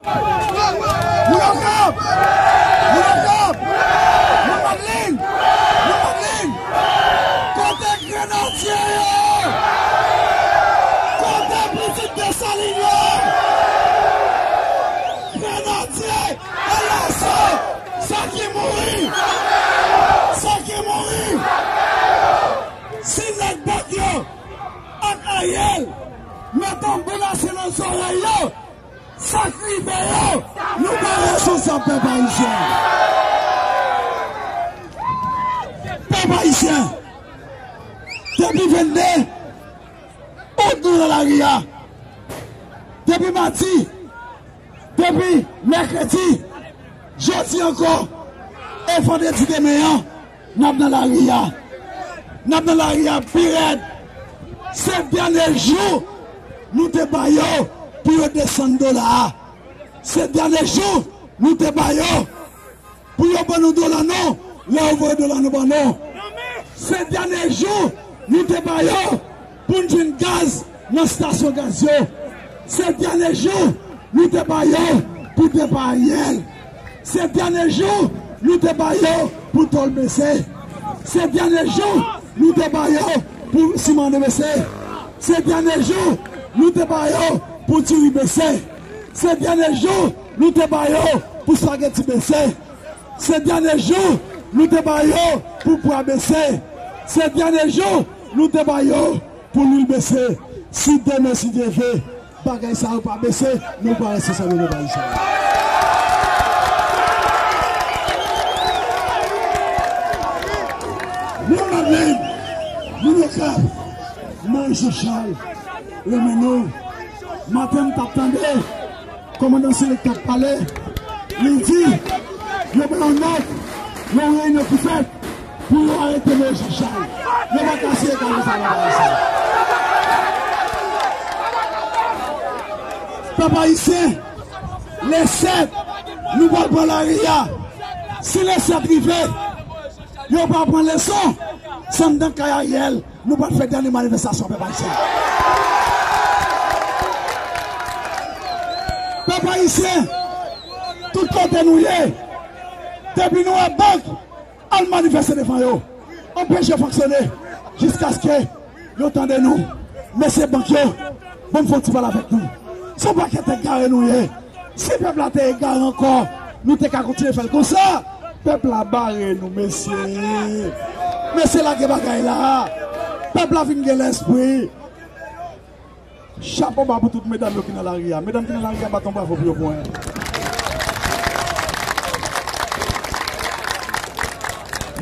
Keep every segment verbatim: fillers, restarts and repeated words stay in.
Moun Okap! Moun Okap! Moun Madlin! Moun Madlin! Kote grenadye yo? Kote pitit Desalin yo? Grenadye! Alaso! Sa ki mouri! Sa ki mouri! Si nèg bank yo ak Ariel mete yon boul asye nan zòrèy yo, sa k rive yo, nou pa responsab, pèp ayisyen. Pèp ayisyen, depi vennde, out nou nan lari a. Depi madi, depi mèkredi, jodi ankò, e vandredi demen an, n ap nan lari a. N ap nan lari a pi rèd. Se dènye jou nou te ba yo pou yo desann dola a. Se dènye jou nou te ba yo pou yo ban nou dola nou, lè yo voye dola nou ban nou. Se dènye jou nou te ba yo pou n jwenn gaz nan estasyon gaz yo. Se dènye jou nou te ba yo pou depa Ariel. Se dènye jou nou te ba yo pou tòl bese. Se dènye jou nou te ba yo pou siman bese. Se dènye jou nou te ba yo pou diri bese. Se dènye jou nou te ba yo pou espageti bese. Se dènye jou nou te ba yo pou pwa bese. Se dènye jou nou te ba yo pou lwil bese. Si demen, si Dye vle, bagay sa yo pa bese, nou pa responsab, nou pa responsab. Moun Madlin, moun Okap, Moyiz Jan Chal renmen nou. Maten m t ap tande kòmandan Selek t ap pale, li di, yo bay yon nòt, yon reyinyon ki fèt pou yo arete Moyiz Jan Chal. Yo pa ka siyen kado sa nan bagay sa. Pèp ayisyen, le sèt, nou pral pran lari a. Si le sèt rive, yo pa pran leson, se anndan kay Ariel nou pral fè dènye manifestasyon, pèp ayisyen. Pèp ayisyen, tout kote nou ye, depi nou wè bank, al manifeste devan yo. Anpeche yo fonksyone jiskaske yo tande nou. Mesye bank yo, ban m fè yon ti pale avèk nou. Se yon pakèt egare nou ye. Si pèp la te egare ankò, nou te ka kontinye fè l konsa. Pèp la bare nou, mesye. Mesye, lage bagay la. Pèp la vin gen lespri. Chapo ba pou tout medam yo ki nan lari a. Medam ki nan lari a, bat yon bravo pou yo pou mwen.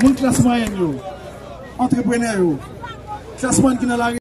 Moun klas mwayèn yo, antreprenè yo, klas mwayèn ki nan lari a.